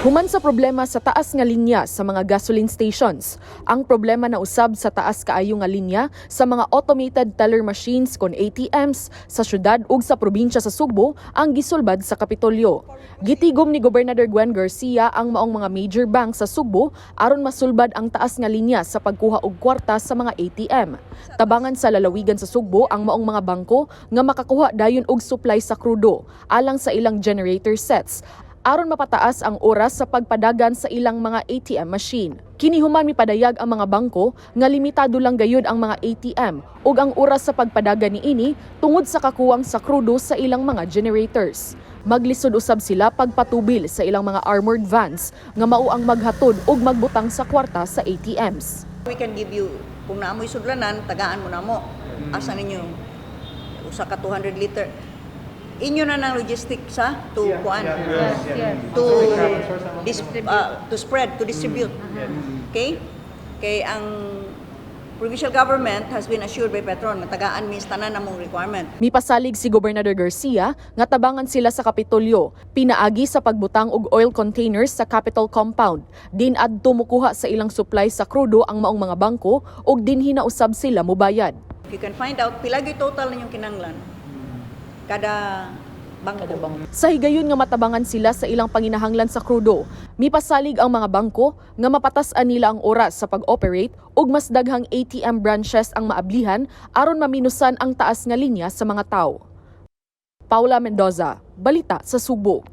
Human sa problema sa taas nga linya sa mga gasoline stations, ang problema na usab sa taas kaayo nga linya sa mga automated teller machines kon ATMs sa syudad ug sa probinsya sa Sugbo ang gisulbad sa Kapitolyo. Gitigom ni Gobernador Gwen Garcia ang maong mga major banks sa Sugbo aron masulbad ang taas nga linya sa pagkuha og kwarta sa mga ATM. Tabangan sa lalawigan sa Sugbo ang maong mga bangko nga makakuha dayon og supply sa krudo alang sa ilang generator sets aron mapataas ang oras sa pagpadagan sa ilang mga ATM machine. Kini human mipadayag ang mga bangko nga limitado lang gayud ang mga ATM ug ang oras sa pagpadagan niini tungod sa kakuwang sa krudo sa ilang mga generators. Maglisod usab sila pagpatubil sa ilang mga armored vans nga mao ang maghatod ug magbutang sa kwarta sa ATMs. We can give you, kung naa moy sudlanan, tagaan mo na mo. Asa ninyo? Usa ka 200 liter. Inyo na ng logistics sa to kuan. To spread, to distribute. Okay? Kay ang provincial government has been assured by Petron nga tagaan mi sa tanan namong requirement. Mipasalig si Gobernador Garcia nga tabangan sila sa Kapitolyo, pinaagi sa pagbutang og oil containers sa Capitol Compound. Din adto mukuha sa ilang supply sa krudo ang maong mga bangko ug dinhi na usab sila mubayad. If you can find out pila gyud total ninyong kinanglan kada bangko. Sa higayon nga matabangan sila sa ilang panginahanglan sa krudo, mipasalig ang mga bangko nga mapatas-an nila ang oras sa pag-operate ug mas daghang ATM branches ang maablihan aron maminusan ang taas nga linya sa mga tao. Paula Mendoza, Balita sa Sugbo.